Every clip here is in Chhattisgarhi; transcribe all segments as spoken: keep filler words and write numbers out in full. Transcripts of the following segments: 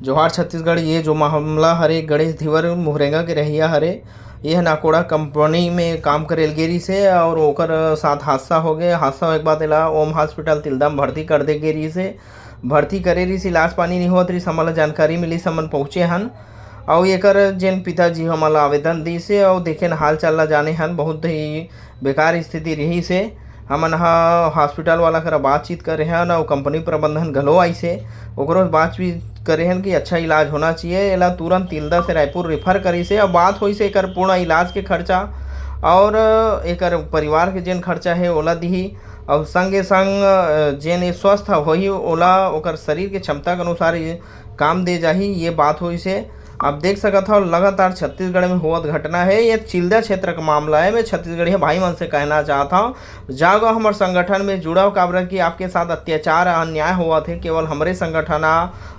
जोहार छत्तीसगढ़। ये जो मामला हरे, गणेश धीवर मुहरेंगा के रहइया हरे। ये ह नाकोड़ा कंपनी में काम करे ल गे रिहिस हे और ओकर साथ हादसा हो गए। हादसा होए के बाद एला ओम हॉस्पिटल तिल्दा म भर्ती कर दे गे रिहिस हे। भर्ती करे रिहिस, इलाज पानी नहीं होत रिहिस, हमन ला जानकारी मिलिस, हमन पहुँचे हन। अउ एकर जेन पिताजी हमन ला आवेदन दिस हे अउ देखेन, हाल चाल ला जाने हन, बहुत ही बेकार स्थिति रिहिस हे। हमन ह हॉस्पिटल वाला करा बातचीत करे हन अउ कंपनी प्रबंधन घलो आइस हे, ओकरो से बातचीत करे हन कि अच्छा इलाज होना चाहिए, एला तुरंत तिल्दा से रायपुर रेफर करिस हे। अब बात होइस हे एकर पूर्ण इलाज के खर्चा और एकर परिवार के जेन खर्चा हे ओला दिही, अउ संगे संग, अ, जेन ये स्वस्थ होही ओला ओकर शरीर के क्षमता के अनुसार ये काम दे जाही, ये बात होइस हे। आप देख सकत हव, लगातार छत्तीसगढ़ में होवत घटना हे। ये तिल्दा क्षेत्र का मामला हे। मैं छत्तीसगढ़िया भाई मन से कहना चाहत हव, जागव, हमर संगठन में जुड़व, काबर कि आपके साथ अत्याचार, अन्याय होवत हे, केवल हमरे संगठन ह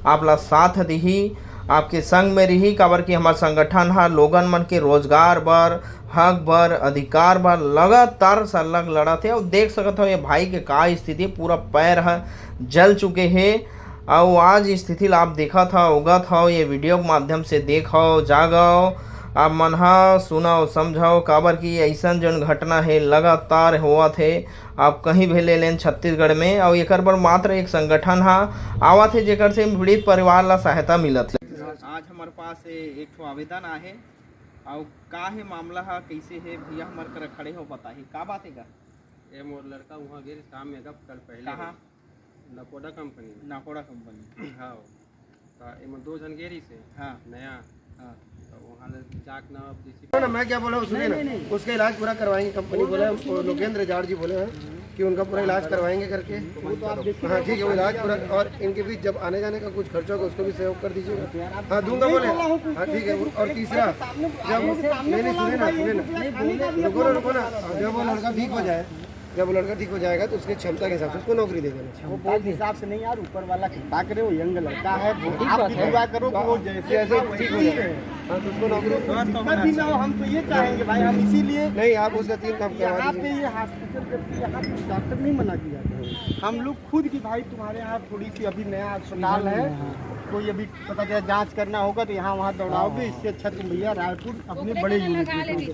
आप ला साथ दिही, आपके संग में रिही, काबर कि हमर संगठन ह लोगन मन के रोजगार बर, हक बर, अधिकार बर लगातार सरलग लड़त हे। अउ देख सकत हव, ये भाई के का स्थिति, पूरा पैर ह जल चुके हे। अउ आज स्थिति ला आप देखत हव, उगत हव, ये वीडियो के माध्यम से देखव, जागव, आप मन ह सुनव, समझव, काबर कि अइसन जोन घटना हे लगातार होवत हे, आप कहीं भी ले लेन छत्तीसगढ़ में, अउ एकर बर मात्र एक संगठन ह आवत हे, जेकर से पीड़ित परिवार ला सहायता मिलत हे। आज हमर पास एक ठो आवेदन आहे, अउ का हे मामला ह, कइसे हे, भैया हमर करा खड़े हो, बताही का बात हे गा? ये मोर लड़का वहाँ गे रिहिस काम में, कल पहले कहाँ? नकोडा कंपनी में। नकोडा कंपनी। हाँ। तो एमा दो झन गे रिहिस हे। हाँ। नया। हाँ। तो वहाँ ले जाके ना, अब जैसे ना, मैं क्या बोला हूँ, सुनिए ना, नहीं, नहीं। उसका इलाज पूरा करवाएंगे, कंपनी बोले, वो लोकेंद्र जाट जी बोले हैं कि उनका पूरा इलाज करवाएंगे करके। वो तो आप देखिए। हाँ, ठीक है, वो इलाज पूरा, और इनके बीच जब आने जाने का कुछ खर्चा होगा, उसको भी सहयोग कर दीजिएगा। यार, आप हाँ, दूंगा बोले। हाँ, ठीक है। और तीसरा, जब, नहीं, नहीं, सुनिए ना, सुनिए ना। रुको ना, रुको ना। जब वो लड़का ठीक हो जाए, जब वो लड़का ठीक हो जाएगा तो उसके क्षमता के हिसाब से उसको नौकरी दे देना। क्षमता के हिसाब से नहीं यार, ऊपर वाला कृपा करे, वो यंग लड़का है, वो ठीक आप बात भी है। दुआ करो कि वो जैसे जैसे ठीक हो जाए। हाँ, तो उसको नौकरी दिक्कत भी ना हो, हम तो ये चाहेंगे भाई, हम इसीलिए नहीं, आप उसका तीन काम करवा यहाँ पे दीजिए। ये हॉस्पिटल जबकि यहाँ पे डॉक्टर नहीं मना किया था। हम लोग खुद की भाई तुम्हारे यहाँ थोड़ी सी अभी नया अस्पताल है, हाँ। कोई अभी पता चला जांच करना होगा तो यहाँ वहाँ दौड़ाओगे, हाँ। इससे अच्छा तुम भैया रायपुर अपने बड़े यूनिट में लगा लेंगे।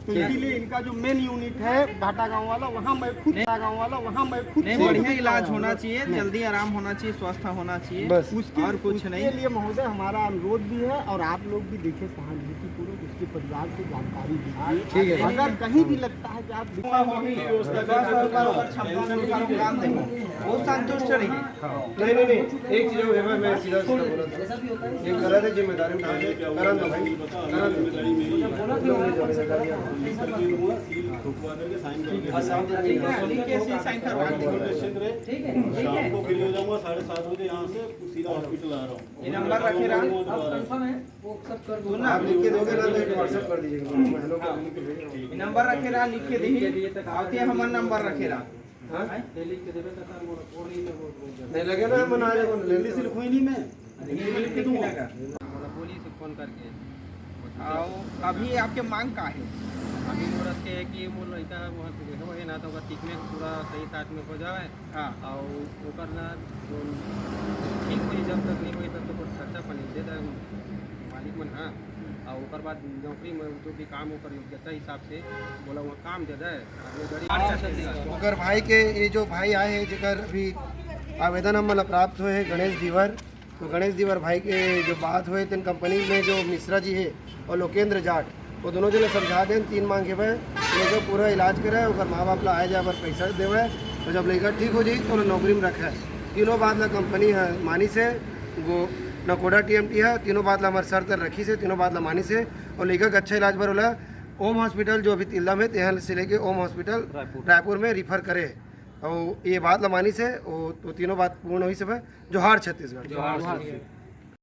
तो इसीलिए इनका जो मेन यूनिट है घाटा गांव वाला, वहाँ मैं खुद, घाटा गांव वाला, वहाँ मैं खुद नहीं, बढ़िया इलाज होना चाहिए, जल्दी आराम होना चाहिए, स्वस्थ होना चाहिए, बस। उसके, और कुछ नहीं। उसके लिए महोदय हमारा अनुरोध भी है और आप लोग भी देखिए सहानुभूतिपूर्वक उसके परिवार को जानकारी दीजिए। ठीक है। अगर कहीं भी लगता है कि आप वो संतुष्ट रहिए। नहीं, नहीं, नहीं, एक चीज और है, मैं, मैं सीधा सीधा बोला था, ये गलत है, जिम्मेदारी उठा के करण दो भाई, करण दो। हाँ, शाम तक नहीं। लिख के सी साइन करवा दीजिए। ठीक है, ठीक है। शाम को फ्री हो जाऊंगा, साढ़े सात बजे यहाँ से सीधा हॉस्पिटल आ रहा हूँ। ये नंबर रखे रहा। आप लिख के दोगे ना, तो एक WhatsApp कर दीजिएगा, मैं हेलो कर दूंगा, भेज रहा हूँ। ये नंबर रखे रहा, लिख के दी। आते हमर नंबर रखे रहा। हाँ? नहीं लगे ना, हम आ जाएगा, दिल्ली से लिखवाई नहीं मैं। दिल्ली में लिख के दूंगा। बोला, बोलिए से फोन करके। आओ, अभी आपके मांग का है? अभी मोर के है कि मोर लड़का है, वहाँ पे देखो है ना, तो ओकर सीखने को पूरा सही साथ में हो जावे। हाँ। और ओकर ना, जो ठीक होई, जब तक नहीं होई, तब तक ओकर खर्चा पानी दे दे मालिक मन, हाँ। और ओकर बाद नौकरी में जो भी काम ओकर योग्यता हिसाब से बोला, वो काम दे दे। अगर भाई के, ये जो भाई आए हैं, जेकर अभी आवेदन हमन ला प्राप्त हुए हैं, गणेश धीवर, तो गणेश धीवर भाई के जो बात हुए, तेन कंपनी में जो मिश्रा जी है और लोकेंद्र जाट, वो दोनों जने समझा देन, तीन मांग के भाई, लेकर पूरा इलाज करे, ओकर माँ बाप ला आए जाए बर पैसा देवे, तो जब लड़का ठीक हो जाई, तो ओला नौकरी में रखे। तीनों बात ला कंपनी है मानी से, वो नकोडा टीएमटी है, तीनों बात ला हमारे सर तर रखी से, तीनों बात ला मानी से, और लड़का के अच्छा इलाज बर ओला ओम हॉस्पिटल, जो अभी तिल्दा में, तेहन से लेके ओम हॉस्पिटल रायपुर। रायपुर में रिफर करे। और ये बात ला मानी से, वो तो तीनों बात पूर्ण हुई सब है। जोहार छत्तीसगढ़। जोहार छत्तीसगढ़।